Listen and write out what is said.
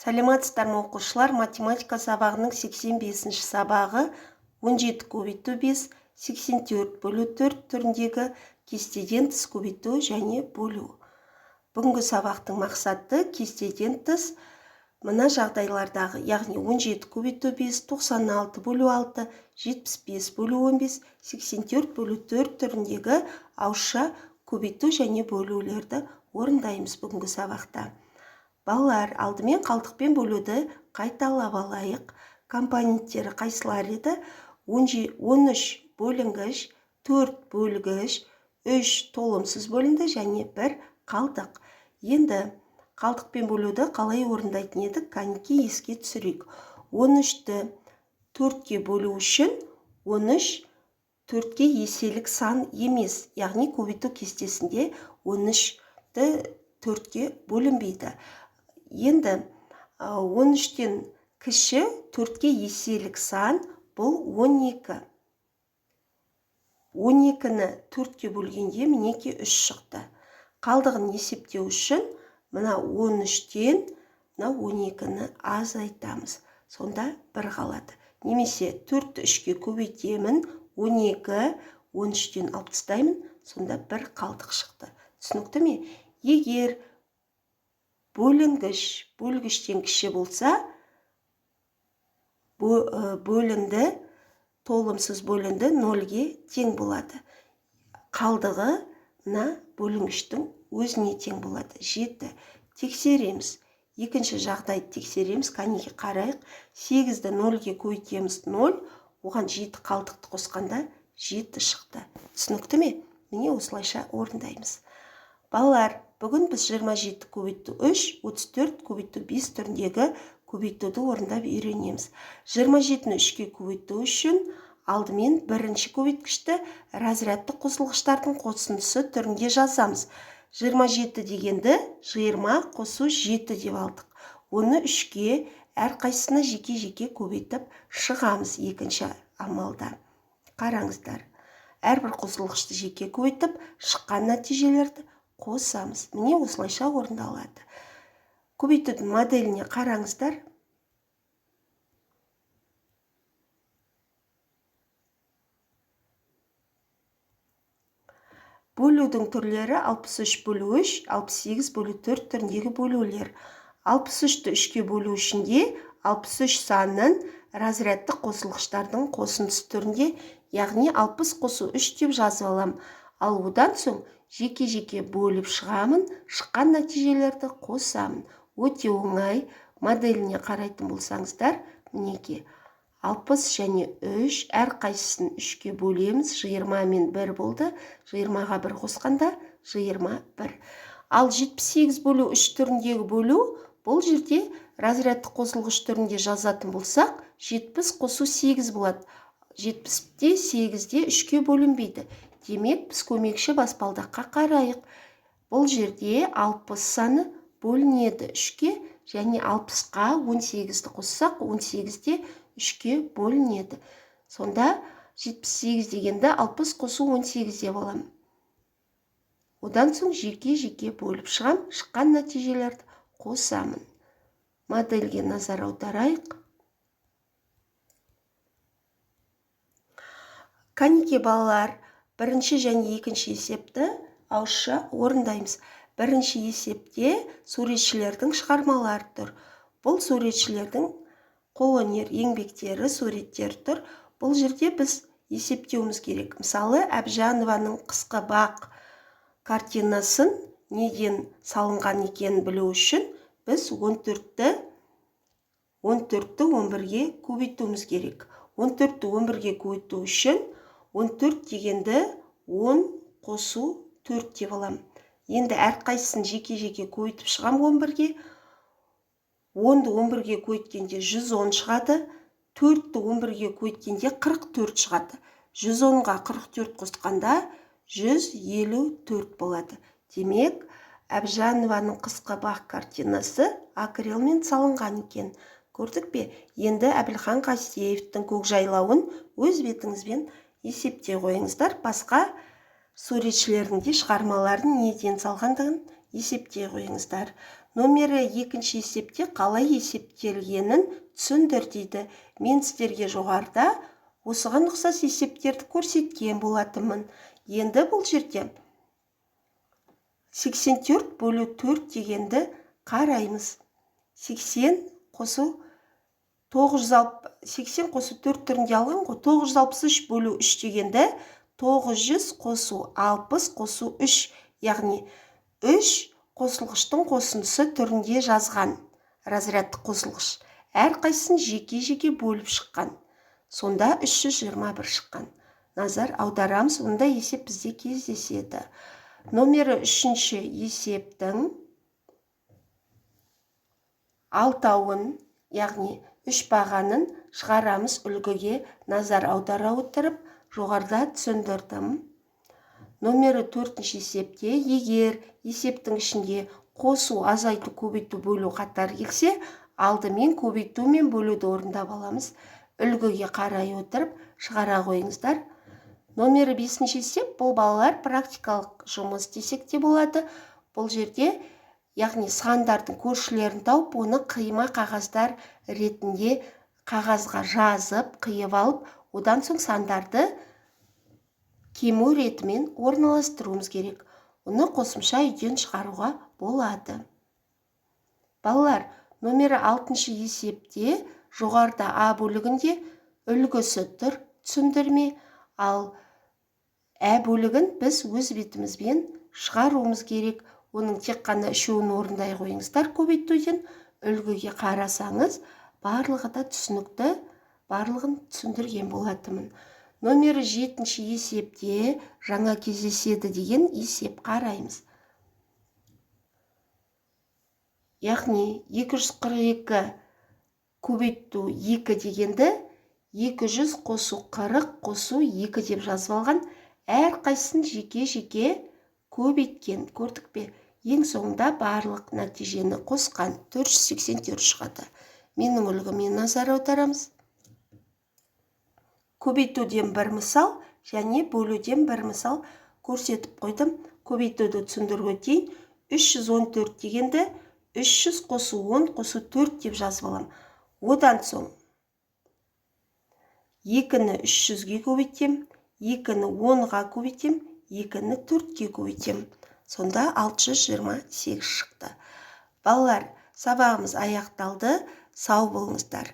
Сәлеметсіздер ме, оқушылар? Математика сабағының 85-ші сабағы 17 көбейту 5, 84 бөлу 4 түріндегі кестеден тыс көбейту және бөлу. Бүгінгі сабақтың мақсаты кестеден тыс мына жағдайлардағы, яғни 17 көбейту 5, 96 бөлу 6, 75 бөлу 15, 84 бөлу 4 түріндегі ауызша көбейту және бөлулерді орындаймыз бүгінгі сабақта. Балалар, алдымен қалдықпен бөлуді қайталап алайық. Компоненттері қайсылар еді? 13 бөлінгіш, 4 бөлгіш, 3 толымсыз бөлінді және 1 қалдық. Енді қалдықпен бөлуді қалай орындайтын едік? Кәнекей еске түсірейік. 13-ті 4-ке бөлу үшін 13 4-ке еселік сан емес, яғни көбейту кестесінде 13-ті 4-ке бөлінбейді. Енді 13-тен кіші 4-ке еселік сан бұл 12. 12-ні 4-ке бөлгенде мінекей 3 шықты. Қалдығын есептеу үшін мына 13-тен мына 12-ні азайтамыз. Сонда 1 қалады. Немесе 4-ті 3-ке көбейтемін, 12, 13-тен алып тастаймын, сонда 1 қалдық шықты. Түсінікті ме? Егер бөлінгіш бөлгіштен кіші болса, бөлінді, толымсыз бөлінді 0-ге тең болады. Қалдығы мына бөлінгіштің өзіне тең болады. 7. Тексереміз. Екінші жағдайды тексереміз. Кәнеки қарайық. 8-ді 0-ге көбейтеміз 0, оған 7 қалдықты қосқанда 7 шықты. Түсінікті ме? Міне осылайша орындаймыз. Балалар, бүгін біз 27 көбейту 3, 34 көбейту 5 түріндегі көбейтуді орындап үйренеміз. 27-ні 3-ке көбейту үшін алдымен бірінші көбейткішті разрядты қосылғыштардың қосындысы түрінде жазамыз. 27 дегенді 20 қосу 7 деп алдық. Оны 3-ке әрқайсысына жеке-жеке көбейтіп шығамыз екінші амалда. Қараңыздар, әрбір қосылғышты жеке көбейтіп, шыққан нәтижелерді қосамыз. Міне осылайша орындалады. Көбейтудің моделіне қараңыздар. Бөлудің түрлері 63 бөлу 3, 68 бөлу 4 түріндегі бөлулер. 63-ті 3-ке бөлу үшін де 63 санын разрядты қосылғыштардың қосындысы түрінде, яғни 60 қосу 3 деп жазып алам. Ал одан соң жеке-жеке бөліп шығамын, шыққан нәтижелерді қосамын. Өте оңай. Моделіне қарайтын болсаңыздар, мінекей 60 және 3, әрқайсысын 3-ке бөлеміз. 20 мен 1 болды. 20-ға 1 қосқанда 21. Ал 78 бөлу 3 түріндегі бөлу, бұл жерде разрядты қосылғыш түрінде жазатын болсақ, 70 қосу 8 болады. 70-те 8-де 3-ке бөлінбейді. Демек, біз көмекші баспалдаққа қарайық. Бұл жерде 60 саны бөлінеді 3-ке және 60-қа 18-ді қоссақ, 18-де 3-ке бөлінеді. Сонда 78 дегенді 60 қосу 18 деп аламын. Одан соң жеке-жеке бөліп шығам, шыққан нәтижелерді қосамын. Модельге назар аударайық. Кәнеки балалар, бірінші және екінші есепті ауызша орындаймыз. Бірінші есепте суретшілердің шығармалары тұр. Бұл суретшілердің қолөнер еңбектері, суреттері тұр. Бұл жерде біз есептеуіміз керек. Мысалы, Әбжанованың қысқы бақ картинасын неден салынған екенін білу үшін біз 14-ті 11-ге көбейтуіміз керек. 14-ті 11-ге көбейту үшін 14 дегенді 10 қосу 4 деп аламын. Енді әрқайсысын жеке-жеке көбейтіп шығам 11-ге. 10-ды 11-ге көбейткенде 110 шығады. 4-ті 11-ге көбейткенде 44 шығады. 110-ға 44 қосқанда 154 болады. Демек, Әбжанованың қысқы бақ картинасы акрилмен салынған екен. Көрдік пе? Енді Әбілхан Қастеевтің көкжайлауын өз бетіңізбен есептей қойыңыздар. Басқа суретшілердің де шығармаларын неден салғандығын Есептей қойыңыздар. Номері екінші есепте қалай есептелгенін түсіндір дейді. Мен сіздерге жоғарыда осыған ұқсас есептерді көрсеткен болатынмын. Енді бұл жерде 84 бөлу 4 дегенді қараймыз. 80 қосу 80 қосу 4 түрінде алған ғой. 963 бөлу 3 дегенді 900 қосу 60 қосу 3, яғни 3 қосылғыштың қосындысы түрінде жазған разрядтық қосылғыш. Әрқайсысын жеке-жеке бөліп шыққан. Сонда 321 шыққан. Назар аударамыз, онда есеп бізде кездеседі. Номері үшінші есептің алтауын, яғни 3 бағанын шығарамыз. Үлгіге назар аудара отырып, жоғарыда түсіндірдім. Номері төртінші есепте, егер есептің ішінде қосу, азайту, көбейту, бөлу қатар келсе, алдымен көбейту мен бөлуді орындап аламыз. Үлгіге қарай отырып шығара қойыңыздар. Номері бесінші есеп, бұл балалар практикалық жұмыс десек те болады. Бұл жерде, яғни сандардың көршілерін тауып, оны қима қағаздар ретінде қағазға жазып, қиып алып, одан соң сандарды кему ретімен орналастыруымыз керек. Оны қосымша үйден шығаруға болады. Балалар, номері алтыншы есепте жоғарыда А бөлігінде үлгісі тұр, түсіндірме, ал Ә бөлігін біз өз бетімізбен шығаруымыз керек. Оның тек қана үшеуін орындай қойыңыздар көбейтуден. Үлгіге қарасаңыз, барлығы да түсінікті, барлығын түсіндірген болатынмын. Номері жетінші есепте жаңа кездеседі деген есеп қараймыз. Яғни 242 көбейту 2 дегенді 200 қосу 40 қосу 2 деп жазып алған. Әрқайсысын жеке-жеке көбейткен, көрдік пе? Ең соңында барлық нәтижені қосқан 484 шығады. Менің үлгіме назар аударамыз. Көбейтуден бір мысал және бөлуден бір мысал көрсетіп қойдым. Көбейтуді түсіндіріп өтейін. 314 дегенді 300 қосу 10 қосу 4 деп жазып алам. Одан соң 2-ні 300-ге көбейтем, 2-ні 10-ға көбейтем, 2-ні 4-ке көбейтем. Сонда 628 шықты. Балалар, сабағымыз аяқталды. Сау болыңыздар.